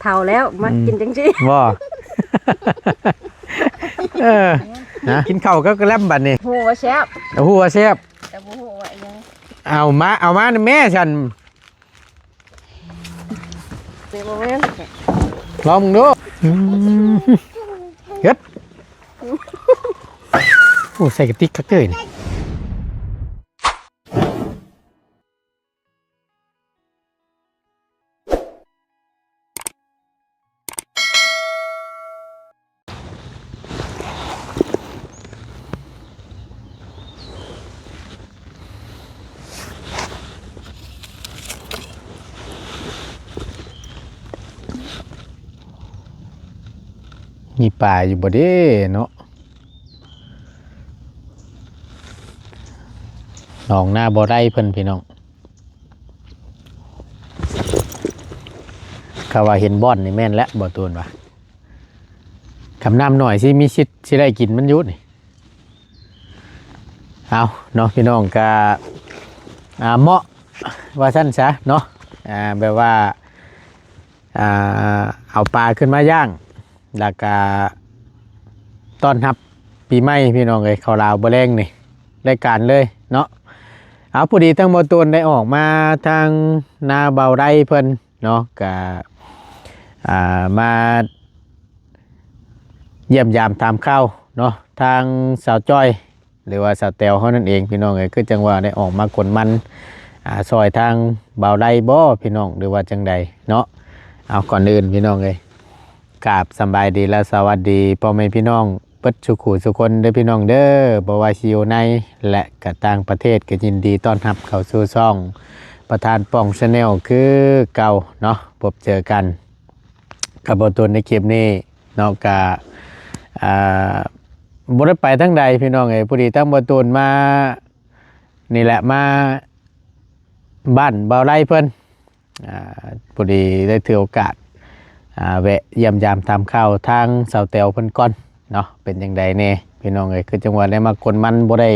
ເຖົ້າແລ້ວ ມາ ອືມ ກິນຈັ່ງຊີ້ ບໍ່ ເອີ ນະ ກິນເຂົ້າກັບກະແລັມບັດນີ້ ຮູ້ວ່າແຊບ ຮູ້ວ່າແຊບ ແຕ່ບໍ່ຮູ້ວ່າອີ່ຫຍັງ ເອົາມາ ເອົາມານຳແມ່ຊັ້ນ ແຕ່ບໍ່ແມ່ນ ລອງເບິ່ງດູ ອືມ ເຮັດ ໂອ້ ໃສ່ກະຕິກຄັກເລີຍນີ້. ມີປາຢູ່ບໍ່ເດ້ເນາະ? ໜອງນາບໍ່ໄດ້ເພິ່ນ ພີ່ນ້ອງ. ເຂົາວ່າເຫັນບ່ອນນີ້ແມ່ນແລ້ວ ບໍ່ຕູນວ່າ ຄຳນ້ຳໜ້ອຍຊິມີສິດຊິໄດ້ກິນມັນຢູ່ນີ້. ເອົາເນາະ ພີ່ນ້ອງ ກະ ອ່າ ເໝາະວ່າຊັ້ນຊະເນາະ ອ່າ ແບບວ່າ ອ່າ ເອົາປາຂຶ້ນມາຍ່າງ ແລ້ວກະຕ້ອນຮັບປີໃໝ່ ພີ່ນ້ອງເອີຍ ເຂົ້າລາວມື້ແລງນີ້ ໄດ້ການເລີຍເນາະ. ເອົາ ພໍດີທາງບໍ່ຕູນໄດ້ອອກມາທາງນາບ່າວໄດເພິ່ນເນາະ ກະ ອ່າ ມາຢ້ຽມຢາມຖາມຂ່າວເນາະ ທາງສາວຈ້ອຍ ຫຼືວ່າສາວແຕວເຮົານັ້ນເອງ ພີ່ນ້ອງເອີຍ ຄືຈັ່ງວ່າໄດ້ອອກມາກົນມັນ ອ່າ ຊ່ອຍທາງບ່າວໄດບໍ່ ພີ່ນ້ອງ ຫຼືວ່າຈັ່ງໃດເນາະ. ເອົາ ກ່ອນອື່ນ ພີ່ນ້ອງເອີຍ ກາບສຳບາຍດີ ແລະ ສະຫວັດດີພໍ່ແມ່ພີ່ນ້ອງເບິດສູ່ຄູ່ສູ່ຄົນເດີ ພີ່ນ້ອງເດີ ບໍ່ວ່າຊິຢູ່ໃນ ແລະ ກະຕ່າງປະເທດ ກະຍິນດີຕ້ອນຮັບເຂົ້າສູ່ຊ່ອງປະທານປ່ອງ Channel ຄືເກົ່າເນາະ. ພົບເຈີກັນກັບບ່າວຕູນໃນຄລິບນີ້ເນາະ ກະ ອ່າ ບໍ່ໄດ້ໄປທາງໃດ ພີ່ນ້ອງເອີຍ ພໍດີທາງບ່າວຕູນມາ ນີ້ແຫຼະ ມາບ້ານບ່າວໄດເພິ່ນ ອ່າ ພໍດີໄດ້ຖືໂອກາດ ອ່າ ແວະຢ້ຽມຢາມຖາມຂ່າວທາງສາວແຕວເພິ່ນກ່ອນເນາະ ເປັນຈັ່ງໃດແດ່ ພີ່ນ້ອງເອີຍ ຄືຈັ່ງວ່າໄດ້ມາກົນມັນ ບໍ່ໄດ້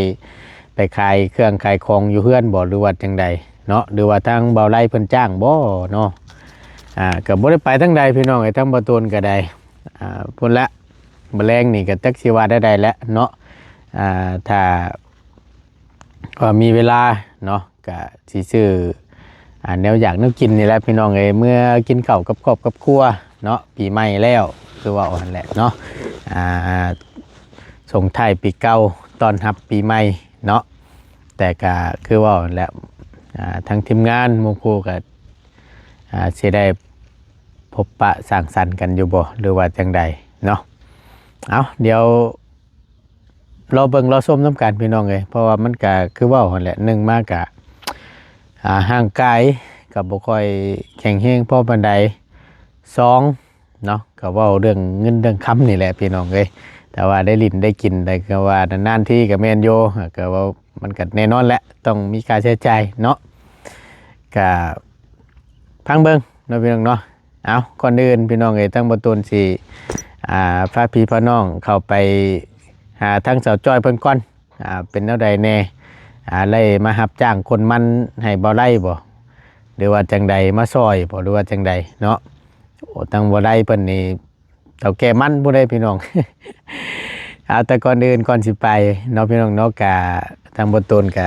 ໄປຂາຍເຄື່ອງຂາຍຂອງຢູ່ເຮືອນບໍ່ ຫຼືວ່າຈັ່ງໃດເນາະ ຫຼືວ່າທາງບ່າວໄດເພິ່ນຈ້າງບໍ່ເນາະ. ອ່າ ກະບໍ່ໄດ້ໄປທາງໃດ ພີ່ນ້ອງເອີຍ ທາງບ່າວຕູນກະໄດ້ ອ່າ ພຸ້ນລະ ມື້ແລງນີ້ກະຈັກຊິວ່າແນວໃດແຫຼະເນາະ ອ່າ ຖ້າວ່າມີເວລາເນາະ ກະຊິຊື້ ອ່າ ແນວຢາກແນວກິນນີ້ແຫຼະ ພີ່ນ້ອງເອີຍ ເມືອກິນເຂົ້າກັບຄອບກັບຄົວເນາະ ປີໃໝ່ແລ້ວ ຄືເວົ້າຫັ້ນແຫຼະເນາະ ອ່າ ສົ່ງທ້າຍປີເກົ່າ ຕ້ອນຮັບປີໃໝ່ເນາະ. ແຕ່ກະຄືເວົ້າຫັ້ນແຫຼະ ອ່າ ທາງທີມງານໝູ່ຄູ່ກະ ອ່າ ຊິໄດ້ພົບປະສັງສັນກັນຢູ່ບໍ່ ຫຼືວ່າຈັ່ງໃດເນາະ. ເອົາ ດຽວ ລໍເບິ່ງລໍຊົມນຳກັນ ພີ່ນ້ອງເອີຍ ເພາະວ່າມັນກະຄືເວົ້າຫັ້ນແຫຼະ ໜຶ່ງມາກະ ອ່າ ຮ່າງກາຍກະບໍ່ຄ່ອຍແຂງແຮງພໍປານໃດ ສອງເນາະ ກະເວົ້າເລື່ອງເງິນເລື່ອງຄຳນີ້ແຫຼະ ພີ່ນ້ອງເອີຍ ແຕ່ວ່າໄດ້ຫຼິ້ນໄດ້ກິນໄດ້ ກະວ່ານານໆທີກະແມ່ນຢູ່ ກະເວົ້າ ມັນກະແນ່ນອນແຫຼະ ຕ້ອງມີຄ່າໃຊ້ຈ່າຍເນາະ ກະຟັງເບິ່ງເນາະ ພີ່ນ້ອງເນາະ. ເອົາ ກ່ອນອື່ນ ພີ່ນ້ອງເອີຍ ທາງບ່າວຕູນຊິ ອ່າ ພາພີ່ພານ້ອງເຂົ້າໄປຫາທາງສາວຈ້ອຍເພິ່ນກ່ອນ ອ່າ ເປັນແນວໃດແດ່ ອ່າ ໄດ້ມາຮັບຈ້າງກົນມັນໃຫ້ບ່າວໄດບໍ່ ຫຼືວ່າຈັ່ງໃດ ມາຊ່ອຍບໍ່ ຫຼືວ່າຈັ່ງໃດເນາະ. ໂອ້ ທາງບ່າວໄດເພິ່ນນີ້ ເຖົ້າແກ່ມັນພຸ້ນເດ້ ພີ່ນ້ອງ. ເອົາ ແຕ່ກ່ອນອື່ນ ກ່ອນຊິໄປເນາະ ພີ່ນ້ອງເນາະ ກະທາງບ່າວຕູນກະ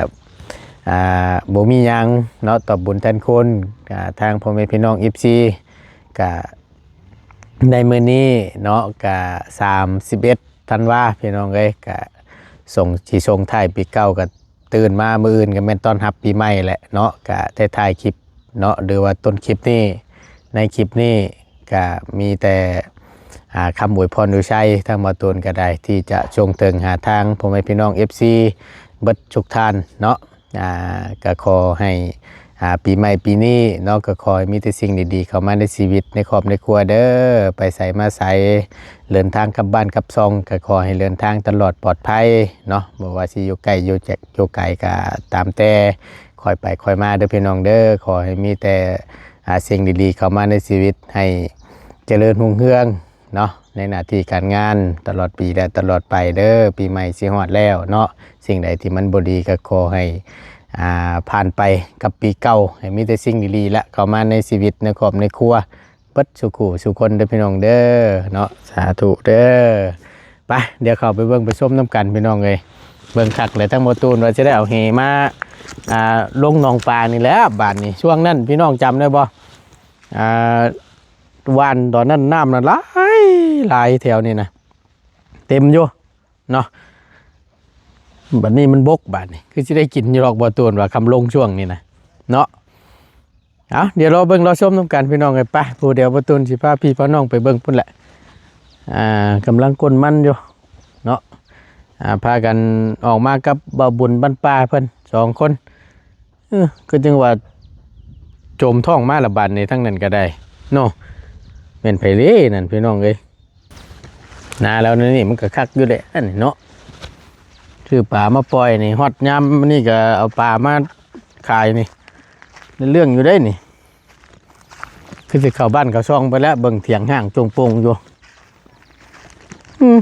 ອ່າ ບໍ່ມີຫຍັງເນາະ ຕອບບຸນແທນຄຸນ ກະທາງພໍ່ແມ່ພີ່ນ້ອງ ເອັຟຊີ ກະໃນມື້ນີ້ເນາະ ກະສາມສິບເອັດທັນວາ ພີ່ນ້ອງເອີຍ ກະສົ່ງ ຊິສົ່ງທ້າຍປີເກົ່າ ກະ ຕື່ນມາມື້ອື່ນກະແມ່ນຕ້ອນຮັບປີໃໝ່ແຫຼະເນາະ ກະໄດ້ຖ່າຍຄລິບເນາະ ຫຼືວ່າຕົ້ນຄລິບນີ້ ໃນຄລິບນີ້ກະມີແຕ່ ອ່າ ຄຳອວຍພອນອວຍໄຊ ທາງບ່າວຕູນກະໄດ້ ທີ່ຈະສົ່ງເຖິງຫາທາງພໍ່ແມ່ພີ່ນ້ອງ ເອັຟຊີ ເບິດທຸກທ່ານເນາະ. ອ່າ ກະຂໍໃຫ້ ອ່າ ປີໃໝ່ປີນີ້ເນາະ ກະຂໍໃຫ້ມີແຕ່ສິ່ງດີໆເຂົ້າມາໃນຊີວິດ ໃນຄອບໃນຄົວເດີ ໄປໃສມາໃສ ເດີນທາງກັບບ້ານກັບຊ່ອງ ກະຂໍໃຫ້ເດີນທາງຕະຫຼອດປອດໄພເນາະ ບໍ່ວ່າຊິຢູ່ໃກ້ຢູ່ແຈກ ຢູ່ໄກກະຕາມແຕ່ ຄ່ອຍໄປຄ່ອຍມາເດີພີ່ນ້ອງເດີ. ຂໍໃຫ້ມີແຕ່ ອ່າ ສິ່ງດີໆເຂົ້າມາໃນຊີວິດ ໃຫ້ຈະເລີນຮຸ່ງເຮືອງເນາະ ໃນໜ້າທີ່ການງານຕະຫຼອດປີ ແລະ ຕະຫຼອດໄປເດີ. ປີໃໝ່ຊິຮອດແລ້ວເນາະ ສິ່ງໃດທີ່ມັນບໍ່ດີກະຂໍໃຫ້ ອ່າ ຜ່ານໄປກັບປີເກົ່າ ໃຫ້ມີແຕ່ສິ່ງດີໆລະເຂົ້າມາໃນຊີວິດ ໃນຄອບໃນຄົວ. ບິດສູ່ຄູ່ສູ່ຄົນເດີພີ່ນ້ອງເດີເນາະ ສາທຸເດີ. ໄປ ດຽວເຂົ້າໄປເບິ່ງໄປຊົມນຳກັນພີ່ນ້ອງເອີຍ. ເບິ່ງຄັກແລ້ວ ທາງບໍ່ຕູນວ່າຊິໄດ້ເອົາແຫມາ ອ່າ ລົງໜອງປານີ້ແຫຼະບາດນີ້. ຊ່ວງນັ້ນພີ່ນ້ອງຈຳໄດ້ບໍ່? ອ່າ ຫວ່ານຕອນນັ້ນນ້ຳນະຫຼາຍ ຫຼາຍແຖວນີ້ນະ ເຕັມຢູ່ເນາະ. ບັດນີ້ມັນບົກ ບາດນີ້ຄືຊິໄດ້ກິນຢູ່ດອກ ບໍ່ຕູນວ່າ ຄຳລົງຊ່ວງນີ້ນະເນາະ. ເອົາ ດຽວລໍເບິ່ງລໍຊົມນຳກັນພີ່ນ້ອງເອີຍ. ໄປ ຜູ້ດຽວບໍ່ຕູນຊິພາພີ່ພານ້ອງໄປເບິ່ງພຸ້ນແຫຼະ. ອ່າ ກຳລັງກົ້ນມັນຢູ່ເນາະ. ອ່າ ພາກັນອອກມາກັບບ່າວບຸນບ້ານປ່າເພິ່ນສອງຄົນ. ເອີ ຄືຈັ່ງວ່າໂຈມທ້ອງມາລະບາດນີ້ ທາງນັ້ນກໍໄດ້ເນາະ. ແມ່ນໃຜເດ້ນັ້ນພີ່ນ້ອງເອີຍ. ນາລາວນີ້ມັນກໍຄັກຢູ່ເດ້ອັນນີ້ເນາະ. ຊື້ປາມາປ່ອຍນີ້ ຮອດຍາມນີ້ກໍເອົາປາມາຂາຍນີ້ ໄດ້ເລື່ອງຢູ່ເດ້ນີ້. ຄືຊິເຂົ້າບ້ານເຂົ້າຊ່ອງໄປແລ້ວ ເບິ່ງຖຽງຮ້າງໂຈງໂປ່ງຢູ່. ອືມ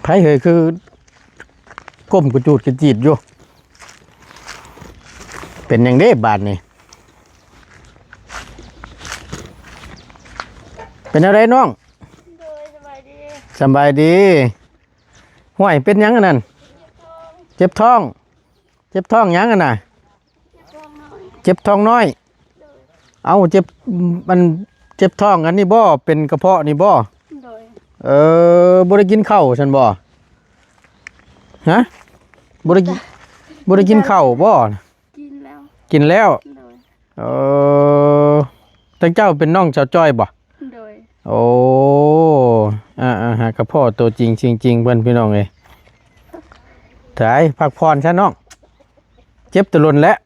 ໃຜເຮີ້ຍ ຄືກົ້ມກະຈູດກະຈີດຢູ່. ເປັນຫຍັງເດ້ບາດນີ້? ເປັນແນວໃດນ້ອງ? ໂດຍ ສະບາຍດີ ສະບາຍດີ. ຫ້ວຍ ເປັນຫຍັງອັນນັ້ນ? ເຈັບທ້ອງ ເຈັບທ້ອງ ເຈັບທ້ອງຫຍັງອັນນ່ະ? ເຈັບທ້ອງນ້ອຍ ເຈັບທ້ອງນ້ອຍ. ໂດຍ ເອົ້າ ເຈັບ ມັນເຈັບທ້ອງອັນນີ້ບໍ່? ເປັນກະເພາະນີ້ບໍ່? ໂດຍ ເອີ ບໍ່ໄດ້ກິນເຂົ້າຊັ້ນບໍ່? ຮະ? ບໍ່ໄດ້ກິນ ບໍ່ໄດ້ກິນເຂົ້າບໍ່? ກິນແລ້ວ ກິນແລ້ວ. ໂດຍ ເອີ ທາງເຈົ້າເປັນນ້ອງສາວຈ້ອຍບໍ່? ໂດຍ ໂອ້ ອ່າໆ ຫາກະພໍ້ໂຕຈິງຊິງຈິງເພິ່ນ ພີ່ນ້ອງເອີຍ. ໄປພັກຜ່ອນຊະນ້ອງ ເຈັບແຕ່ດົນແລ້ວ.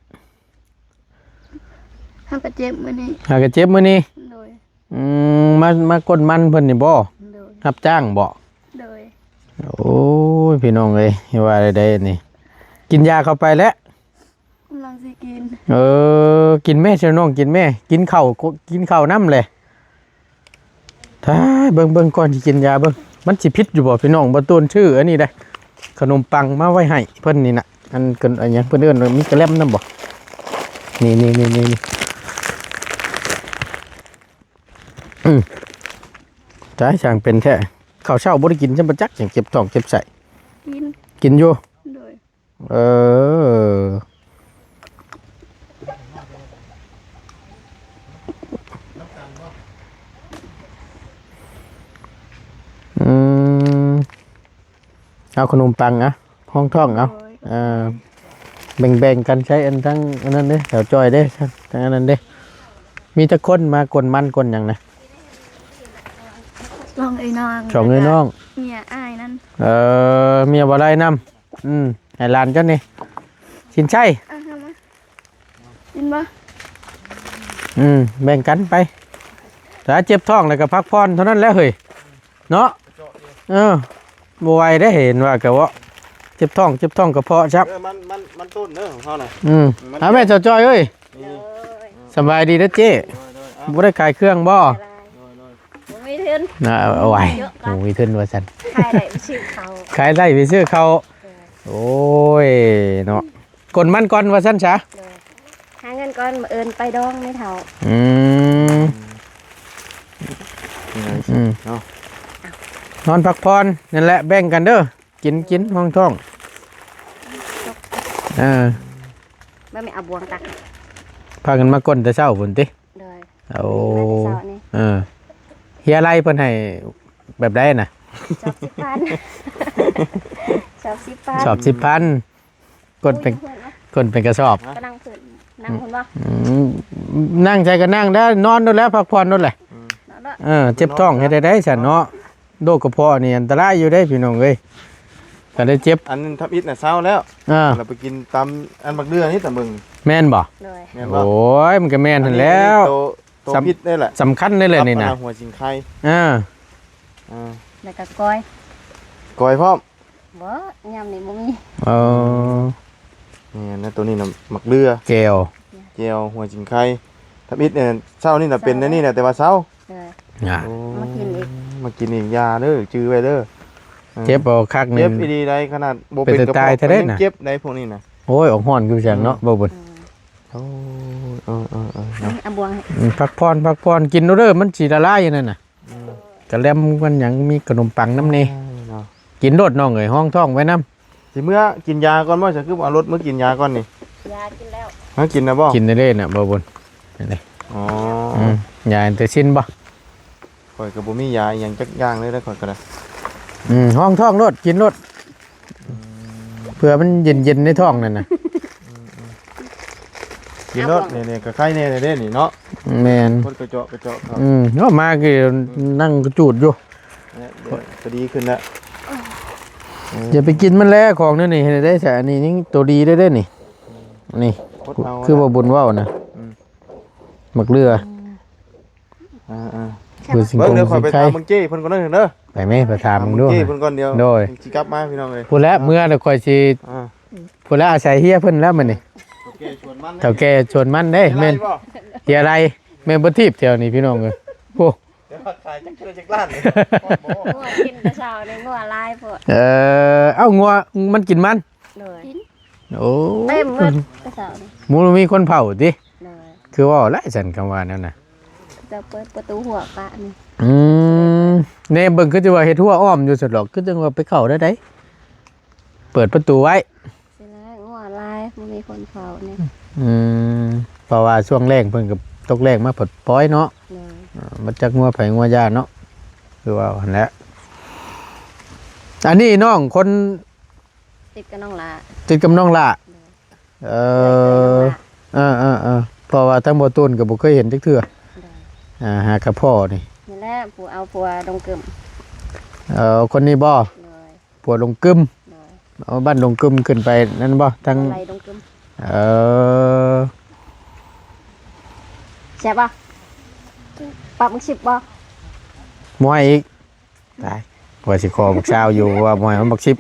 ຫາກະເຈັບມື້ນີ້ ຫາກະເຈັບມື້ນີ້. ໂດຍ ອືມ ມາ ມາກົ້ນມັນເພິ່ນນີ້ບໍ່? ໂດຍ ຮັບຈ້າງບໍ່? ໂດຍ ໂອ້ຍ ພີ່ນ້ອງເອີຍ ວ່າໄດ້ນີ້ ກິນຢາເຂົ້າໄປແລ້ວ? ກຳລັງຊິກິນ. ເອີ ກິນແມ້ຊະນ້ອງ ກິນແມ້ ກິນເຂົ້າ ກິນເຂົ້ານຳແຫຼະ. ຖ້າ ເບິ່ງ ເບິ່ງກ່ອນຊິກິນຢາເບິ່ງ ມັນຊິຜິດຢູ່ບໍ່ພີ່ນ້ອງ? ບໍ່ໂຕນຊື້ອັນນີ້ໄດ໋ ຂະໜົມປັງມາໄວ້ໃຫ້ເພິ່ນນີ້ນະ. ອັນ ອັນຫຍັງເພິ່ນເອີ້ນ ມີກະແລັມນຳບໍ່? ນີ້ໆໆໆ ອືມ ຕາຍ ຊ່າງເປັນແທ້. ເຂົ້າເຊົ້າບໍ່ໄດ້ກິນຊ້ຳປະຈັກ ຈັ່ງເຈັບທ້ອງເຈັບໄສ້. ກິນ ກິນຢູ່. ໂດຍ ເອີ ອືມ ເອົາຂະໜົມປັງ ເອົາ ຮອງທ້ອງ ເອົາ. ໂດຍ ເອີ ແບ່ງໆກັນໃຊ້ ອັນ ທັງອັນນັ້ນເດ້ ສາວຈ້ອຍເດ້ ທັງອັນນັ້ນເດ້. ມີຈັກຄົນມາກົນມັນກົນຫຍັງນະ? ສອງເອື້ອຍນ້ອງ ສອງເອື້ອຍນ້ອງ ເມຍອ້າຍນັ້ນ. ເອີ ເມຍບໍ່ໄດ້ນຳ. ອືມ ໃຫ້ຫຼານເຈົ້ານີ້ ສິນໄຊ ເອົາມາ ກິນບໍ່? ອືມ ແບ່ງກັນໄປ. ຖ້າເຈັບທ້ອງແລ້ວກໍພັກຜ່ອນເທົ່ານັ້ນແຫຼະເຮີ້ຍ ເນາະ. ເອີ ບໍ່ໄຫວເດ້ ເຫັນວ່າກະເວາະ ເຈັບທ້ອງ ເຈັບທ້ອງກະເພາະຊ້ຳ. ເອີ ມັນ ມັນ ມັນຕົ້ນເດີຂອງເຮົານະ. ອືມ ເອົາແມ່ເຈົ້າຈ້ອຍເອີຍ. ສະບາຍດີເດີເຈ້. ໂດຍໆ ເອົາ ບໍ່ໄດ້ຂາຍເຄື່ອງບໍ່? ໂດຍໆ ບໍ່ມີທຶນ. ນະ ເອົາໄວ້ ບໍ່ມີທຶນວ່າຊັ້ນ ຂາຍໄດ້ໄປຊື້ເຂົ້າ ຂາຍໄດ້ໄປຊື້ເຂົ້າ. ໂອ້ຍເນາະ ກົນມັນກ່ອນວ່າຊັ້ນຊະ. ໂດຍ ຫາເງິນກ່ອນ ມື້ອື່ນໄປດອງແມ່ເຖົ້າ. ອືມ ອືມ ເນາະ ນອນພັກຜ່ອນນັ້ນແຫຼະ ແບ່ງກັນເດີ ກິນ ກິນຮອງທ້ອງ. ເອີ ບໍ່ແມ່ນເອົາບ່ວງຕັກ ພາກັນມາກົນແຕ່ເຊົ້າພຸ້ນຕິ. ໂດຍ ໂອ້ ມາແຕ່ເຊົ້ານີ້. ເອີ ເຮຍໄລ່ເພິ່ນໃຫ້ແບບໃດນະ? ສອບສິບພັນ ສອບສິບພັນ ສອບສິບພັນ. ກົນເປັນ ກົນເປັນກະສອບ. ກະນັ່ງເພິ່ນ ນັ່ງພຸ້ນບໍ່? ອືມ ນັ່ງໃສກະນັ່ງໄດ້ ນອນໂລດແຫຼະ ພັກຜ່ອນໂລດແຫຼະ. ອືມ ນອນໂລດ. ເອີ ເຈັບທ້ອງເຮັດໃດໄດ້ຊັ້ນເນາະ ໂລກກະເພາະນີ້ອັນຕະລາຍຢູ່ເດ້ພີ່ນ້ອງເອີຍ ຄັນໄດ້ເຈັບ. ອັນທຳອິດນະເຊົາແລ້ວ. ອ່າ ແລ້ວໄປກິນຕຳອັນໝາກເດື່ອນີ້ຕຳເບິ່ງ. ແມ່ນບໍ່? ໂດຍ ແມ່ນບໍ່? ໂອ້ຍ ມັນກະແມ່ນຫັ້ນແລ້ວ ໂຕ ໂຕຜິດນີ້ແຫຼະ ສຳຄັນນີ້ແຫຼະນີ້ນະ ຫົວຊິງໄຄ. ອ່າ ອ່າ ແລ້ວກະກ້ອຍ ກ້ອຍພ້ອມ. ບໍ່ ຍາມນີ້ບໍ່ມີ. ເອີ ແມ່ນນະ ໂຕນີ້ນະໝາກເດື່ອ ແຈ່ວ ແຈ່ວຫົວຊິງໄຄ. ທຳອິດນີ້ເຊົ້ານີ້ນະເປັນແນວນີ້ນະ ແຕ່ວ່າເຊົາ. ເອີ ໂອ້ ມາກິນອີກ ມາກິນອີກ ຢ່າເດີ ຈື່ໄວ້ເດີ. ເຈັບບໍ່ຄັກນີ້ ເຈັບອີ່ຫຼີໃດ໋ ຂະໜາດບໍ່ເປັນກະເພາະ ເປັນຕາຍແທ້ເດ້ນະ ຍັງເຈັບໄດ໋ພວກນີ້ນະ. ໂອ້ຍ ອອກຮ້ອນຢູ່ແສງເນາະ ອືມ ບໍ່ບຸນ. ໂອ້ ເອີໆໆ ເນາະ ອັນ ອືມ ພັກຜ່ອນ ພັກຜ່ອນ ກິນໂລດເດີ ມັນຊິລະລາຍຢູ່ນັ້ນນະ. ອືມ ກະແລັມກັນຫຍັງ ມີຂະໜົມປັງນຳແດ່. ເອີ ເນາະ ກິນໂລດນ້ອງເອີຍ ຮອງທ້ອງໄວ້ນຳ. ຊິເມືອກິນຢາກ່ອນບໍ່? ຊັ້ນຄືບໍ່ເອົາລົດເມືອກິນຢາກ່ອນນີ້? ຢາກິນແລ້ວ. ຫາ ກິນແລ້ວບໍ່? ກິນໄດ້ເດ້ນະ ບໍ່ບຸນ. ນີ້ ອໍ ອືມ ຢາແອັນເຕີຊິນບໍ່? ຂ້ອຍກໍບໍ່ມີຢາອີ່ຫຍັງຈັກຢ່າງເລີຍ ຂ້ອຍກໍໄດ້. ອືມ ຮອງທ້ອງໂລດ ກິນໂລດ. ອືມ ເພື່ອມັນເຢັນໆໃນທ້ອງນັ້ນນະ. ອືມໆ ກິນໂລດ. ນີ້ໆ ກໍໄຄແດ່ເດ້ນີ້ເນາະ. ແມ່ນ ຄົນກະເຈາະກະເຈາະເຂົາ. ອືມ ເນາະ ມາຄື ອືມ ນັ່ງກະຈູດຢູ່. ນີ້ ກໍດີຂຶ້ນແລ້ວ. ອືມ ຢ່າໄປກິນມັນແຫຼະ ຂອງແນວນີ້ ເຮັດໄດ້ຊະ. ອັນນີ້ຍັງໂຕດີໄດ້ເດ້ນີ້. ນີ້ ຄືວ່າບຸນເວົ້ານະ. ອືມ ໝາກເຫຼືອ. ອ່າໆ ເບິ່ງ ດຽວຂ້ອຍໄປຖາມເບິ່ງເຈ້ເພິ່ນກ່ອນເດີ. ໄປແມ້ ໄປຖາມເບິ່ງດູ ເຈົ້ເພິ່ນກ່ອນ. ດຽວ ໂດຍ ຊິກັບມາພີ່ນ້ອງເອີຍ. ພຸ້ນແຫຼະ ອ່າ ເມື່ອແລ້ວຂ້ອຍຊິ ອ່າ ພຸ້ນແຫຼະ ອາໄສເຮຍເພິ່ນແລ້ວມື້ນີ້. ເຖົ້າແກ່ສວນມັນ ເຖ້າແກ່ສວນມັນເດ້. ແມ່ນ ເຮຍໄລ ແມ່ນບໍ່ທີບແຖວນີ້ພີ່ນ້ອງເອີຍ. ໂອ້ ດຽວຂາຍຈັກເທື່ອຈັກລ້ານ. ງົວກິນແຕ່ເຊົ້ານີ້ ງົວຫຼາຍໂພດ. ເອີ ເອົ້າ ງົວມັນກິນມັນ. ໂດຍ ໂອ້ ເຕັມໝົດແຕ່ເຊົ້ານີ້. ໝູ່ມີຄົນເຝົ້າຕິ? ໂດຍ ຄືເວົ້າຫຼາຍຊັ້ນ ຄຳວ່ານັ້ນນະ. ເຈົ້າເປີດປະຕູຫົວປະນີ້. ອືມ ແນມເບິ່ງຄືຊິວ່າເຮັດຮົ້ວອ້ອມຢູ່ຊັ້ນດອກ ຄືຈັ່ງວ່າໄປເຂົ້າໄດ້ໃດ ເປີດປະຕູໄວ້. ຊິແລ້ວ ງົວຫຼາຍ ບໍ່ມີຄົນເຝົ້ານີ້. ອືມ ເພາະວ່າຊ່ວງແລ້ງເພິ່ນກໍຕົກແລ້ງມາ ເພິ່ນປ່ອຍເນາະ. ໂດຍ ອ່າ ມາຈັກງົວໃຜງົວຢາເນາະ ຄືວ່າຫັ້ນແຫຼະ. ອັນນີ້ນ້ອງຄົນ ຕິດກັບນ້ອງຫຼ້າ ຕິດກັບນ້ອງຫຼ້າ. ໂດຍ ເອີ ເອີໆໆ ເພາະວ່າທາງບໍ່ຕູນກໍບໍ່ເຄີຍເຫັນຈັກເທື່ອ. ໂດຍ ອ່າ ຫາກະພໍ້ນີ້ ນີ້ແຫຼະ ຜູ້ເອົາຜົວດົງກຶມ. ເອີ ຄົນນີ້ບໍ່? ໂດຍ ຜົວດົງກຶມ. ໂດຍ ເອົາບ້ານດົງກຶມຂຶ້ນໄປນັ້ນບໍ່? ທາງ ໄລ່ດົງກຶມ. ເອີ ແຊບບໍ່? ປັບໝາກສິບບໍ່? ບໍ່ໃຫ້ອີກ. ຕາຍ ວ່າຊິຂໍບັກຊາວຢູ່ ວ່າບໍ່ໃຫ້ມັນບັກສິບ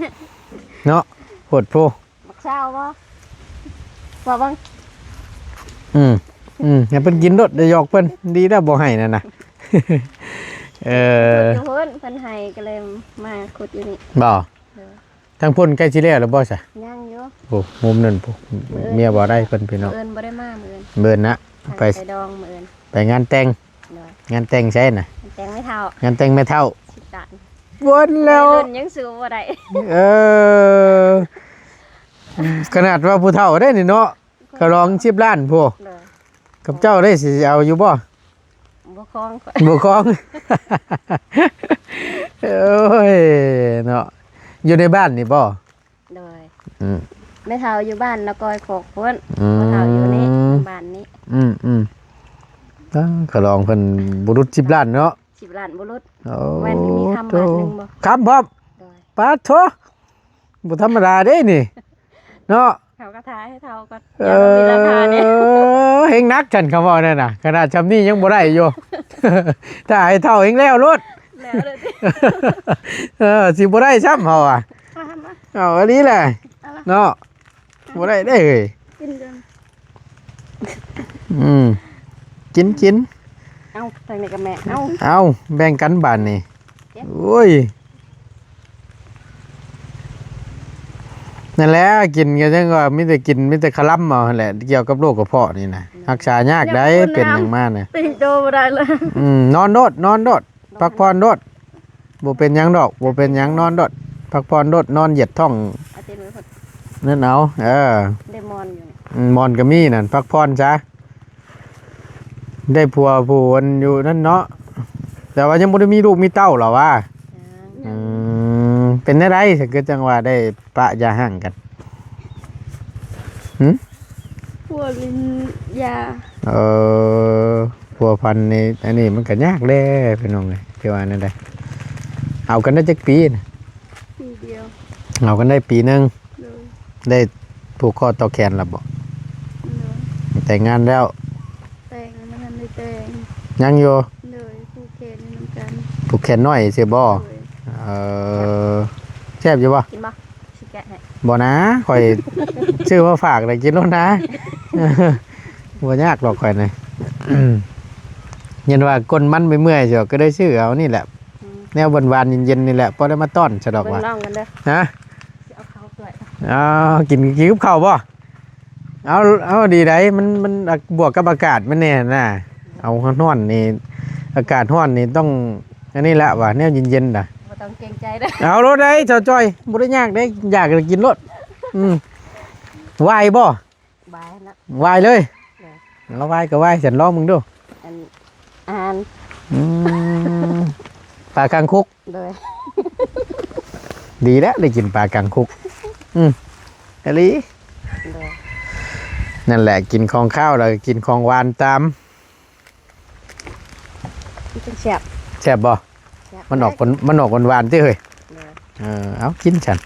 ເນາະ. ໂພດໂພ ບັກຊາວບໍ່? ວ່າເບິ່ງ. ອືມ ອືມ ໃຫ້ເພິ່ນກິນໂລດ ໄດ້ຫຍອກເພິ່ນ ດີແລ້ວບໍ່ໃຫ້ນັ້ນນະ. ເອີ ຢູ່ເພິ່ນ ເພິ່ນໃຫ້ກໍເລີຍມາຂຸດຢູ່ນີ້. ບໍ່? ໂດຍ ທາງພຸ້ນໃກ້ຊິແລ້ວແລ້ວບໍ່ຊະ? ຍັງຢູ່. ໂອ້ ມຸມນັ້ນພຸ້ນ ມື້ອື່ນ ເມຍບໍ່ໄດ້ເພິ່ນພີ່ນ້ອງ. ມື້ອື່ນບໍ່ໄດ້ມາ ມື້ອື່ນ ມື້ອື່ນນະ ໄປ ໄປດອງມື້ອື່ນ ໄປງານແຕ່ງ. ໂດຍ ງານແຕ່ງໃສນະ? ງານແຕ່ງແມ່ເຖົ້າ ງານແຕ່ງແມ່ເຖົ້າ. ສິບລ້ານ ເບິ່ນແລ້ວ ລຸ້ນຍັງສູ້ບໍ່ໄດ້. ເອີ ຂະໜາດວ່າຜູ້ເຖົ້າເດ້ນີ້ເນາະ ກະລອງສິບລ້ານພຸ້ນ. ໂດຍ ກັບເຈົ້າໄດ້ຊິເອົາຢູ່ບໍ່? ບໍ່ຄອງ ບໍ່ຄອງ. ໂອ້ຍເນາະ ຢູ່ໃນບ້ານນີ້ບໍ່? ໂດຍ ອືມ ແມ່ເຖົ້າຢູ່ບ້ານນະກອຍໂຄກພຸ້ນ. ອືມ ພໍ່ເຖົ້າຢູ່ນີ້ ບ້ານນີ້. ອືມໆ ອ່າ ຂະລອງເພິ່ນບໍ່ຫຼຸດສິບລ້ານເນາະ. ສິບລ້ານບໍ່ຫຼຸດ. ໂອ້ ແມ່ນມີຄຳບາດໜຶ່ງບໍ່? ຄຳພ້ອມ. ໂດຍ ປາດໂທ ບໍ່ທຳມະດາເດ້ນີ້ເນາະ. ເຮົາກໍຖ້າໃຫ້ເຖົ້າກ່ອນ ເອີ ຢ່າມີລາຄາເດ້. ເຮັງໜັກຊັ້ນ ຄຳເວົ້ານັ້ນນະ ຂະໜາດຊ່ຳນີ້ຍັງບໍ່ໄດ້ຢູ່ ຖ້າໃຫ້ເຖົ້າແຮງແລ້ວໂລດ. ແລ້ວເລີຍຕິ? ເອີ ຊິບໍ່ໄດ້ຊ້ຳເຮົາວ່າ. ເອົາ ເອົາອີ່ຫຼີແຫຼະ ເອົາລະ ເນາະ. ບໍ່ໄດ້ເດ້ເຮີ້ຍ ກິນກ່ອນ. ອືມ ກິນ ກິນ. ເອົາ ທາງນີ້ກໍແມ່ ເອົາ ເອົາ ແບ່ງກັນບາດນີ້. ໂອ້ຍ ນັ້ນແຫຼະ ກິນກໍຈັ່ງວ່າມີແຕ່ກິນ ມີແຕ່ຄະລຳເອົາຫັ້ນແຫຼະ ກ່ຽວກັບໂລກກະເພາະນີ້ນະ ຮັກສາຍາກໃດ໋ ເປັນຫຍັງມານະ ຕີງໂຕບໍ່ໄດ້ເລີຍ. ອືມ ນອນໂລດ ນອນໂລດ ພັກຜ່ອນໂລດ ບໍ່ເປັນຫຍັງດອກ ບໍ່ເປັນຫຍັງ ນອນໂລດ ພັກຜ່ອນໂລດ ນອນຢຽດທ້ອງ ເອົາຕີນໄວ້ພຸ້ນ ນັ້ນເອົາ. ເອີ ໄດ້ໝອນຢູ່ນີ້ ອືມ ໝອນກໍມີນັ້ນ ພັກຜ່ອນຊະ. ໄດ້ຜົວຜູ້ອັນຢູ່ນັ້ນເນາະ ແຕ່ວ່າຍັງບໍ່ໄດ້ມີລູກມີເຕົ້າລະຫວາ? ຍັງ. ອືມ ເປັນແນວໃດ ຄືຈັ່ງວ່າໄດ້ປະຢ່າຮ້າງກັນ? ຫຶ? ຜົວຫຼິ້ນຢາ. ເອີ ພົວພັນນີ້ ອັນນີ້ມັນກໍຍາກແຫຼະພີ່ນ້ອງເອີຍ ຊິວ່າແນວໃດ? ເອົາກັນໄດ້ຈັກປີນະ? ປີດຽວ. ເອົາກັນໄດ້ປີໜຶ່ງ. ໂດຍ. ໄດ້ຜູກຄໍຕໍ່ແຂນແລ້ວບໍ່? ໂດຍ. ແຕ່ງງານແລ້ວ? ແຕ່ງ ຍັງບໍ່ທັນໄດ້ແຕ່ງ. ຍັງຢູ່? ໂດຍ. ຜູກແຂນຢູ່ນຳກັນ. ຜູກແຂນນ້ອຍຊື່ບໍ່? ໂດຍ. ເອີ ແຊບຢູ່ບໍ່? ກິນບໍ່? ຊິແກະໃຫ້. ບໍ່ນາ ຂ້ອຍຊື້ມາຝາກແລ້ວກິນໂລດນາ. ບໍ່ຍາກດອກຂ້ອຍນະ. ເຫັນວ່າກົ້ນມັນໄປເມື່ອຍຊິ ກໍໄດ້ຊື້ເອົານີ້ແຫຼະ. ອືມ. ແນວຫວານໆ ເຢັນໆ ນີ້ແຫຼະ ພໍໄດ້ມາຕ້ອນຊະດອກວ່າ. ເບິ່ງນ້ອງກັນເດີ. ຮະ? ຊິເອົາເຂົ້າຖ້ວຍ. ອໍ ກິນ ກິນກັບເຂົ້າບໍ່? ເອົາ ເອົາ ດີໃດ ມັນ ມັນ ອາ ບວກກັບອາກາດມັນແດ່ນະ. ເອົາ ຮ້ອນໆນີ້ ອາກາດຮ້ອນນີ້ຕ້ອງ ອັນນີ້ລະວ່າ ແນວເຢັນໆນະ. ບໍ່ຕ້ອງເກງໃຈເດີ. ເອົາໂລດໄດ໋ ສາວຈ້ອຍ ບໍ່ໄດ້ຍາກເດ້ ຢາກກໍກິນໂລດ. ອືມ ຫວາຍບໍ່? ຫວາຍນະ. ຫວາຍເລີຍ. ເອີ ເອົາ ຫວາຍກໍຫວາຍ ສັນລອງເບິ່ງດູ. ອັນ ອາຫານ ອືມ ປາຄາງຄົກ. ໂດຍ ດີແລ້ວ ໄດ້ກິນປາຄາງຄົກ. ອືມ ອີ່ຫຼີ. ໂດຍ ນັ້ນແຫຼະ ກິນຂອງຄາວແລ້ວກໍກິນຂອງຫວານຕາມ ມັນຈັ່ງແຊບ. ແຊບບໍ່? ແຊບ. ມັນອອກ ເອີຍ ມັນອອກຫວານໆຕິເຮີ້ຍ. ໂດຍ ເອີ ເອົາ ກິນຊັ້ນ.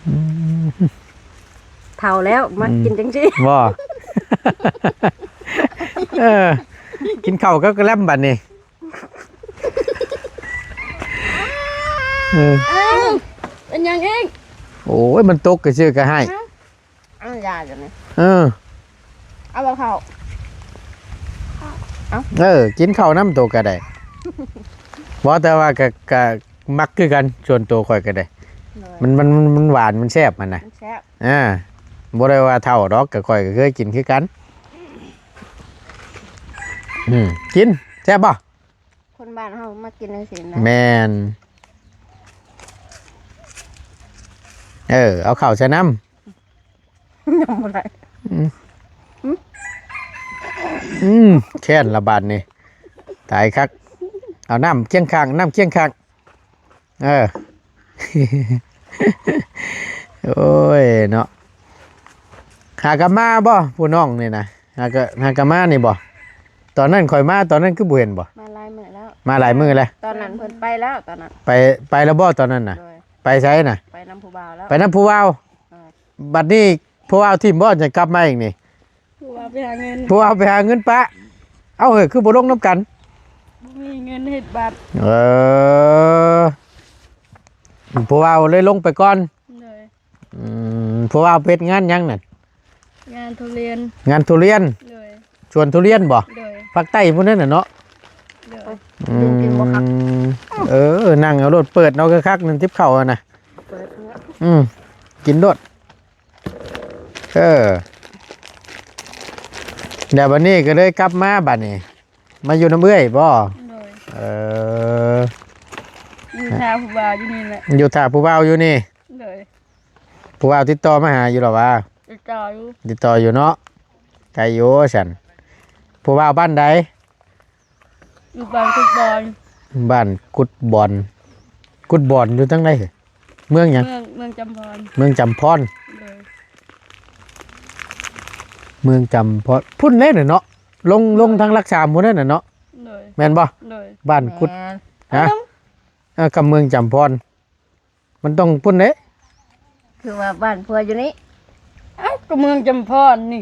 ອືມ ເຖົ້າແລ້ວ ມັກ ອືມ ກິນຈັ່ງຊີ້ ບໍ່? ເອີ ກິນເຂົ້າກັບກະແລັມບັດນີ້. ເອີ ອ້າວ ເປັນຫຍັງອີກ? ໂອ້ຍ ມັນຕົກກະຊື່ກະໃຫ້. ອ້າວ ຢາຢູ່ນີ້. ເອີ ເອົາບໍ່ເຂົ້າ? ເອົາ ເອີ ກິນເຂົ້ານຳໂຕກະໄດ້. ບໍ່ ແຕ່ວ່າກະ ກະມັກຄືກັນ ສ່ວນໂຕຂ້ອຍກະໄດ້. ໂດຍ ມັນ ມັນ ມັນ ມັນຫວານ ມັນແຊບຫັ້ນນະ. ມັນແຊບ. ອ່າ ບໍ່ໄດ້ວ່າເຖົ້າດອກ ກະຂ້ອຍກະເຄີຍກິນຄືກັນ. ອືມ ກິນ ແຊບບໍ່? ຄົນບ້ານເຮົາມັກກິນຈັ່ງຊີ້ນະ. ແມ່ນ. ເອີ ເອົາເຂົ້າໃສ່ນຳ. ຍັງບໍ່ໄດ້. ອືມ ອືມ ແຄ້ນລະບາດນີ້ ຕາຍຄັກ. ເອົານ້ຳຄຽງຂ້າງ ນ້ຳຄຽງຂ້າງ. ເອີ ໂອ້ຍເນາະ ຫາກັນມາບໍ່ຜູ້ນ້ອງນີ້ນະ? ຫາກະ ຫາກະມານີ້ບໍ່? ຕອນນັ້ນຂ້ອຍມາ ຕອນນັ້ນຄືບໍ່ເຫັນບໍ່? ມາຫຼາຍມື້ແລ້ວ. ມາຫຼາຍມື້ແລ້ວ. ຕອນນັ້ນເພິ່ນໄປແລ້ວ ຕອນນັ້ນ. ໄປ ໄປແລ້ວບໍ່ຕອນນັ້ນນະ? ໂດຍ ໄປໃສນະ? ໄປນຳຜູ້ບ່າວແລ້ວ. ໄປນຳຜູ້ບ່າວ. ເອີ ບັດນີ້ຜູ້ບ່າວຖິ້ມບໍ່ ຈັ່ງກັບມາອີກນີ້? ຜູ້ບ່າວໄປຫາເງິນ. ຜູ້ບ່າວໄປຫາເງິນປະ. ເອົ້າ ເຮີ້ຍ ຄືບໍ່ລົງນຳກັນ? ບໍ່ມີເງິນເຮັດບັດ. ເອີ ຜູ້ບ່າວເລີຍລົງໄປກ່ອນ. ໂດຍ. ອືມ ຜູ້ບ່າວເຮັດງານຫຍັງນັ້ນ? ງານທຸລຽນ. ງານທຸລຽນ. ໂດຍ. ສວນທຸລຽນບໍ່? ໂດຍ. ພາກໃຕ້ພຸ້ນນັ້ນນະເນາະ. ໂດຍ. ອືມ ເອີ ນັ່ງເອົາໂລດ ເປີດເອົາຄັກໆ ນັ້ນ ຕິບເຂົ້າຫັ້ນນະ. ເປີດເນາະ. ອືມ ກິນໂລດ. ເອີ ແລ້ວບັດນີ້ກໍເລີຍກັບມາບັດນີ້ ມາຢູ່ນຳເອື້ອຍບໍ່? ໂດຍ. ເອີ ຢູ່ຖ້າຜູ້ບ່າວຢູ່ນີ້ແຫຼະ. ຢູ່ຖ້າຜູ້ບ່າວຢູ່ນີ້. ໂດຍ. ຜູ້ບ່າວຕິດຕໍ່ມາຫາຢູ່ລະຫວາ? ຕິດຕໍ່ຢູ່. ຕິດຕໍ່ຢູ່ເນາະ ໄກຢູ່ຊັ້ນ. ຜູ້ບ່າວບ້ານໃດ? ຢູ່ບ້ານກຸດບອນ. ບ້ານກຸດບອນ. ກຸດບອນຢູ່ທາງໃດ? ເມືອງຫຍັງ? ເມືອງ ເມືອງຈຳພອນ. ເມືອງຈຳພອນ. ໂດຍ. ເມືອງຈຳພອນ ພຸ້ນເດ້ເນາະ ລົງ ໂດຍ ລົງທາງຫຼັກສາມພຸ້ນເດ້ເນາະ. ໂດຍ. ແມ່ນບໍ່? ໂດຍ. ບ້ານກຸດ ແມ່ນ. ຮະ? ເອີ ກັບເມືອງຈຳພອນ ມັນຕ້ອງພຸ້ນເດ້. ຄືວ່າບ້ານຜົວຢູ່ນີ້. ເອົ້າ ກໍເມືອງຈຳພອນນີ້.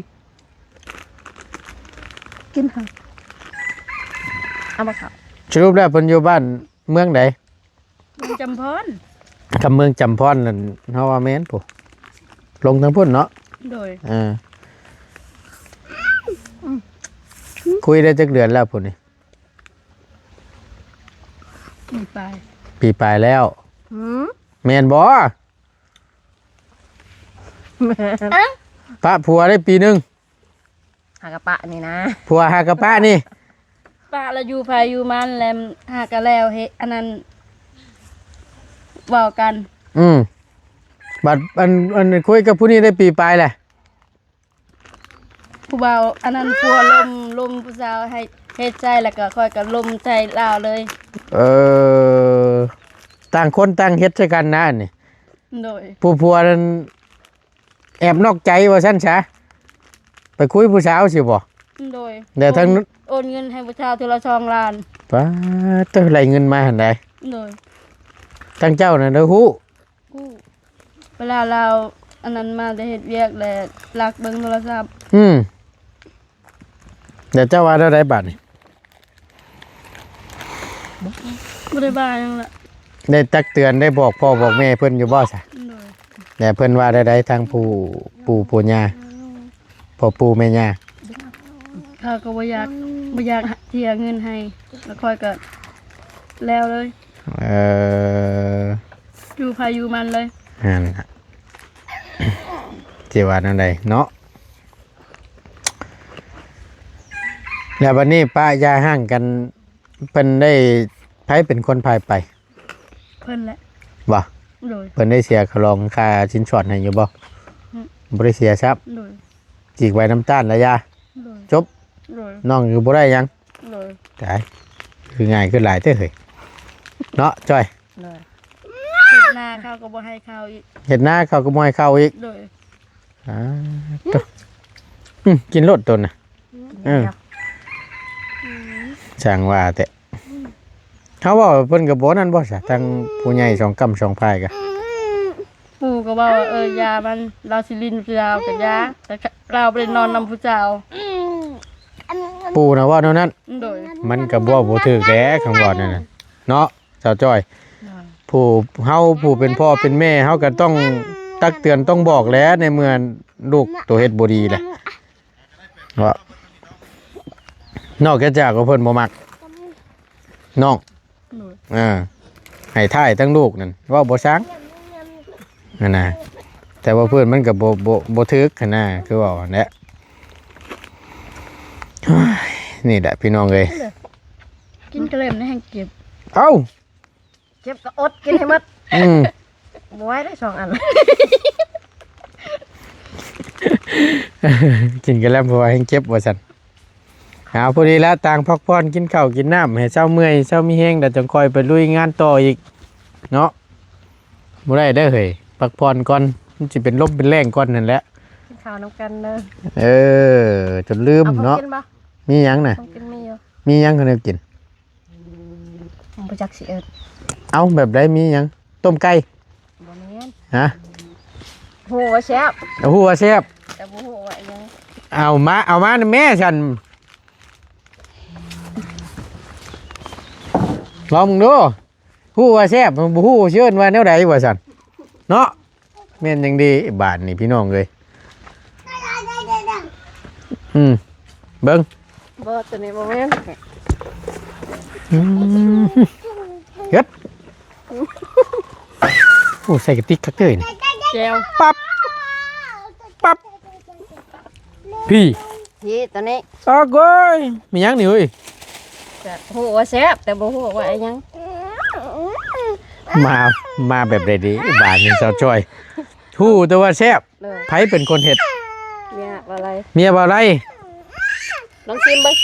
ກິນເຂົ້າ ເອົາບໍ່ເຂົ້າ? ສະຫຼຸບແລ້ວເພິ່ນຢູ່ບ້ານເມືອງໃດ? ເມືອງຈຳພອນ. ກັບເມືອງຈຳພອນນັ້ນ ເຮົາວ່າແມ່ນພຸ້ນ ລົງທາງພຸ້ນເນາະ. ໂດຍ. ເອີ ອືມ ຄຸຍໄດ້ຈັກເດືອນແລ້ວພຸ້ນນີ້? ປີປາຍ. ປີປາຍແລ້ວ. ຫືມ? ແມ່ນບໍ່? ແມ່ນ. ເອົ້າ ປະຜົວໄດ້ປີໜຶ່ງ. ຫາກະປະນີ້ນະ ຜົວຫາກະປະນີ້. ປະລະຢູ່ໃຜຢູ່ມັນ ແລ້ວຫາກະແລ້ວເຮັດອັນນັ້ນ ເວົ້າກັນ. ອືມ ບັດອັນ ອັນຄຸຍກັບຜູ້ນີ້ໄດ້ປີປາຍແຫຼະ. ຜູ້ບ່າວອັນນັ້ນ ຜົວລົມ ລົມຜູ້ສາວໃຫ້ເຮັດໃສ່ ແລ້ວກໍຂ້ອຍກໍລົມໃສ່ລາວເລີຍ. ເອີ ຕ່າງຄົນຕ່າງເຮັດໃສ່ກັນນະອັນນີ້. ໂດຍ. ຜູ້ຜົວນັ້ນແອບນອກໃຈວ່າຊັ້ນຊະ ໄປຄຸຍຜູ້ສາວຊິບໍ່? ໂດຍ. ແລ້ວທັງ ໂອນ ໂອນເງິນໃຫ້ຜູ້ສາວເທື່ອລະສອງລ້ານ. ປາດໂທ້ ໄລ່ເງິນມາຫັ້ນໃດ໋. ໂດຍ. ທັງເຈົ້ານັ້ນໄດ້ຮູ້? ຮູ້. ເວລາລາວອັນນັ້ນມາແຕ່ເຮັດວຽກ ແລະ ລັກເບິ່ງໂທລະສັບ. ອືມ. ແລ້ວເຈົ້າວ່າແນວໃດບາດນີ້? ບໍ່ໄດ້ວ່າຫຍັງລະ. ໄດ້ຕັກເຕືອນ ໄດ້ບອກພໍ່ບອກແມ່ເພິ່ນຢູ່ບໍ່ຊະ? ໂດຍ. ແລ້ວເພິ່ນວ່າແນວໃດ ທາງຜູ້ ປູ່ຜູ້ຍ່າ ພໍ່ປູ່ແມ່ຍ່າ? ເຂົາກໍບໍ່ຢາກ ບໍ່ຢາກເສຍເງິນໃຫ້ ແລ້ວຂ້ອຍກໍແລ້ວເລີຍ. ເອີ ຢູ່ໃຜຢູ່ມັນເລີຍ. ຫັ້ນລະ. ຊິວ່າແນວໃດເນາະ. ແລ້ວບັດນີ້ປະຢ່າຮ້າງກັນ ເພິ່ນໄດ້ ໃຜເປັນຄົນພາໄປ? ເພິ່ນແຫຼະ. ບໍ່? ໂດຍ. ເພິ່ນໄດ້ເສຍຄ່າລອງຄ່າສິນສອດໃຫ້ຢູ່ບໍ່? ອືມ. ບໍ່ໄດ້ເສຍຊ້ຳ? ໂດຍ. ຈີກໃບນ້ຳຕານລະຢາ? ໂດຍ. ຈົບ? ໂດຍ. ນ້ອງກໍບໍ່ໄດ້ຫຍັງ? ໂດຍ. ຕາຍ ຄືງ່າຍຄືຫຼາຍເດ້ເຮີ້ຍ ເນາະຈ້ອຍ? ໂດຍ. ເຮັດນາເຂົາກໍບໍ່ໃຫ້ເຂົ້າອີກ. ເຮັດນາເຂົາກໍບໍ່ໃຫ້ເຂົ້າອີກ? ໂດຍ. ອ່າ ໂຕ ອືມ ກິນໂລດໂຕນນະ. ອືມ ເອີ ອືມ ຊ່າງວ່າແທ້. ເຮົາເວົ້າເພິ່ນກໍບໍ່ນັ້ນບໍ່ຊະ ທັງຜູ້ໃຫຍ່ສອງກ້ຳສອງພາຍກະ. ປູ່ກໍເວົ້າວ່າ ເອີ ຢ່າມັນ ລາວຊິຫຼິ້ນຜູ້ສາວກໍຢ່າ ແຕ່ລາວບໍ່ໄດ້ນອນນຳຜູ້ສາວ. ປູ່ນະເວົ້າແນວນັ້ນ. ໂດຍ. ມັນກໍເວົ້າບໍ່ຖືກແຫຼະ ຄຳເວົ້ານັ້ນນະ ເນາະ ສາວຈ້ອຍ. ໂດຍ. ຜູ້ ເຮົາຜູ້ເປັນພໍ່ເປັນແມ່ ເຮົາກໍຕ້ອງຕັກເຕືອນ ຕ້ອງບອກແຫຼະ ໃນເມື່ອລູກໂຕເຮັດບໍ່ດີແຫຼະ. ເນາະ ນອກຈາກວ່າເພິ່ນບໍ່ມັກນ້ອງ. ໂດຍ. ເອີ ໃຫ້ທ້າຍທັງລູກນັ້ນ ເວົ້າບໍ່ຊ່າງຫັ້ນນະ. ແຕ່ວ່າເພິ່ນມັນກໍບໍ່ ບໍ່ ບໍ່ຖືກຫັ້ນນະ ຄືເວົ້າຫັ້ນແຫຼະ. ນີ້ແຫຼະພີ່ນ້ອງເອີຍ ກິນກະເລັມໃນແຮ່ງເກັບ. ເອົ້າ ເຈັບກໍອົດກິນໃຫ້ໝົດ. ອືມ. ບໍ່ໄຫວເດ້ສອງອັນ ກິນກະແລັມ ເພາະວ່າແຮ່ງເຈັບວ່າຊັ້ນ. ເອົາ ພໍດີລະ ຕ່າງພັກຜ່ອນ ກິນເຂົ້າກິນນ້ຳໃຫ້ເຊົາເມື່ອຍ ເຊົາມີແຮງ ແລ້ວຈັ່ງຄ່ອຍໄປລຸຍງານຕໍ່ອີກເນາະ. ບໍ່ໄດ້ເດີເຮີ້ຍ ພັກຜ່ອນກ່ອນ ມັນຊິເປັນລົມເປັນແລ້ງກ່ອນນັ້ນແຫຼະ. ກິນເຂົ້ານຳກັນເດີ. ເອີ ຈົນລືມເນາະ. ມີຫຍັງນະ? ຂອງກິນມີຢູ່. ມີຫຍັງຂອງແນວກິນ? ບໍ່ຈັກຊິເອີ້ນ. ເອົ້າ ແບບໃດ? ມີຫຍັງ? ຕົ້ມໄກ່? ບໍ່ແມ່ນ. ຮະ? ຮູ້ວ່າແຊບ. ເອົາ ຮູ້ວ່າແຊບ ແຕ່ບໍ່ຮູ້ວ່າອີຫຍັງ. ເອົາມາ ເອົາມານຳແມ່ຊັ້ນ ລອງເບິ່ງດູ. ຮູ້ວ່າແຊບ ບໍ່ຮູ້ຊິເອີ້ນວ່າແນວໃດວ່າຊັ້ນເນາະ. ແມ່ນຫຍັງເດບາດນີ້ພີ່ນ້ອງເອີຍ. ອືມ ເບິ່ງ. ບໍ່ ຕົວນີ້ບໍ່ແມ່ນ. ອືມ ເຮັດ. ໂອ້ ໃສ່ກະຕິກຄັກເລີຍນີ້. ແຈ່ວ. ປັບ ປັບ ພີ້. ພີ້ ຕົວນີ້. ອາໂກຍ ມີຫຍັງນີ້ເຮີ້ຍ? ກະຮູ້ວ່າແຊບ ແຕ່ບໍ່ຮູ້ວ່າອີຫຍັງ. ມາ ມາແບບໃດເດ ບາດນີ້ສາວຈ້ອຍ? ຮູ້ແຕ່ວ່າແຊບ. ເອີ ໃຜເປັນຄົນເຮັດ? ເມຍບໍ່ໄລ. ເມຍບໍ່ໄລ. ລອງຊີມເບິ່ງ.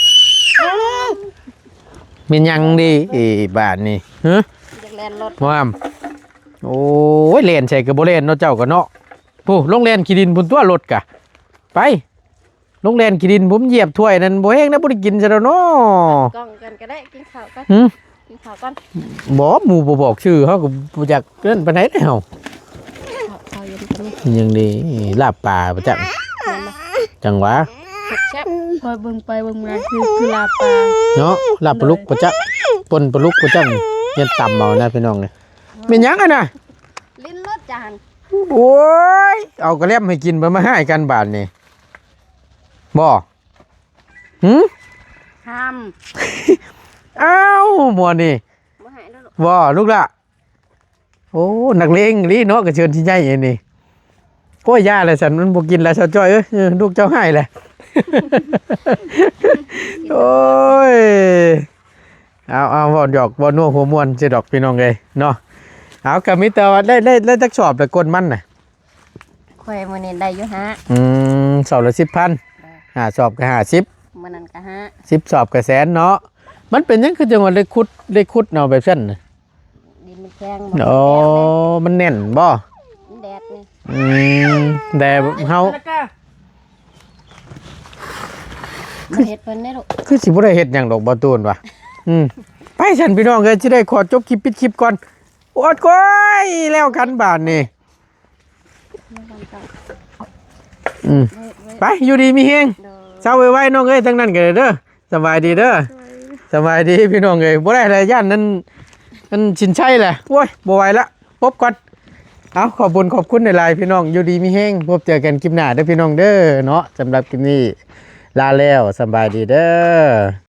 ແມ່ນຫຍັງເດ ເອີ ບາດນີ້? ຮະ? ຢາກແລ່ນລົດ. ງາມ. ໂອ້ຍ ແລ່ນໃສກໍບໍ່ແລ່ນເນາະ ເຈົ້າກໍເນາະ. ໂອ້ ລົງແລ່ນຂີ້ດິນພຸ້ນຕົວະ ລົດກະ. ໄປ. ລົງແລ່ນຂີ້ດິນ ຜົມຢຽບຖ້ວຍນັ້ນ ບໍ່ແຮງນະ ບໍ່ໄດ້ກິນຊະດອກເນາະ. ກ່ອງກັນກໍໄດ້ ກິນເຂົ້າກ່ອນ. ຫື? ກິນເຂົ້າກ່ອນ. ບໍ່ ໝູ່ບໍ່ບອກຊື່ ເຮົາກໍບໍ່ຢາກເອີ້ນປານໃດເດ້ເຮົາ. ເຂົ້າ ເຂົ້າເຢັນກໍມີ. ຍັງດີ ລາບປາປະຈັກ. ແມ່ນບໍ່? ຈັ່ງຫວະ. ແຊບ. ຂ້ອຍເບິ່ງໄປເບິ່ງມາຄື ຄືລາບປາເນາະ. ລາບປາດຸກປະຈັກ ໂດຍ ປົ່ນປາດຸກປະຈັກ. ຍັງຕຳເອົານະ ພີ່ນ້ອງເອີຍ. ແມ່ນຫຍັງຫັ້ນນະ? ຫຼິ້ນລົດຈານ. ໂອ້ຍ ເອົາກະແລັມໃຫ້ກິນ ໄປມາຮ້າຍກັນບາດນີ້. ບໍ່? ຫື? ຫ້າມ. ອ້າວ ໝໍນີ້. ບໍ່ໃຫ້ແລ້ວລູກ. ບໍ່ ລູກຫຼ້າ. ໂອ້ ນັກເລງອີ່ຫຼີເນາະ ກະເຊີນຊິໃຫຍ່ອັນນີ້. ໂອ້ຍ ຢ່າແຫຼະຊັ້ນ ມັນບໍ່ກິນແລ້ວ ສາວຈ້ອຍເອີຍ. ເອີ ລູກເຈົ້າຮ້າຍແຫຼະ. ໂອ້ຍ ເອົາ ເອົາ ເວົ້າຫຍອກ ເວົ້ານົວຫົວມ່ວນຊື່ດອກ ພີ່ນ້ອງເອີຍເນາະ. ເອົາ ກະມີແຕ່ວ່າໄດ້ ໄດ້ ໄດ້ຈັກສອບແລ້ວ ກົ້ນມັນນະ? ຂ້ອຍມື້ນີ້ໄດ້ຢູ່ຫ້າ. ອືມ ສອບລະສິບພັນ. ເອີ ຫ້າສອບກໍຫ້າສິບ. ມື້ນັ້ນກໍຫ້າ. ສິບສອບກໍແສນເນາະ. ມັນເປັນຫຍັງຄືຈັ່ງວ່າໄດ້ຂຸດ ໄດ້ຂຸດເອົາແບບຊັ້ນນະ? ດິນມັນແຂງ. ອໍ ມັນແໜ້ນບໍ່? ແດດນີ້. ອືມ ແຕ່ເຮົາ ມາເຮັດເພິ່ນເດ້ລູກ. ຄືຊິບໍ່ໄດ້ເຮັດຫຍັງດອກ ບໍ່ຕູນວ່າ. ອືມ ໄປຊັ້ນ ພີ່ນ້ອງເອີຍ ຊິໄດ້ຂໍຈົບຄລິບ ປິດຄລິບກ່ອນ. ໂອດໂກຍ ແລ້ວກັນບາດນີ້. ອືມ ໄປ ຢູ່ດີມີແຮງ. ໂດຍ. ເຊົາໄວໆ ນ້ອງເອີຍ ທາງນັ້ນກໍໄດ້ເດີ. ສະບາຍດີເດີ. ສະບາຍດີ ສະບາຍດີພີ່ນ້ອງເອີຍ. ບໍ່ໄດ້ແລ້ວ ຢ້ານນັ້ນ ນັ້ນສິນໄຊແຫຼະ. ໂອ້ຍ ບໍ່ໄຫວລະ ປົບກ່ອນ. ເອົາ ຂອບບຸນຂອບຄຸນຫຼາຍໆ ພີ່ນ້ອງ ຢູ່ດີມີແຮງ. ພົບເຈີກັນຄລິບໜ້າເດີ ພີ່ນ້ອງເດີເນາະ. ສຳລັບຄລິບນີ້ລາແລ້ວ ສະບາຍດີເດີ.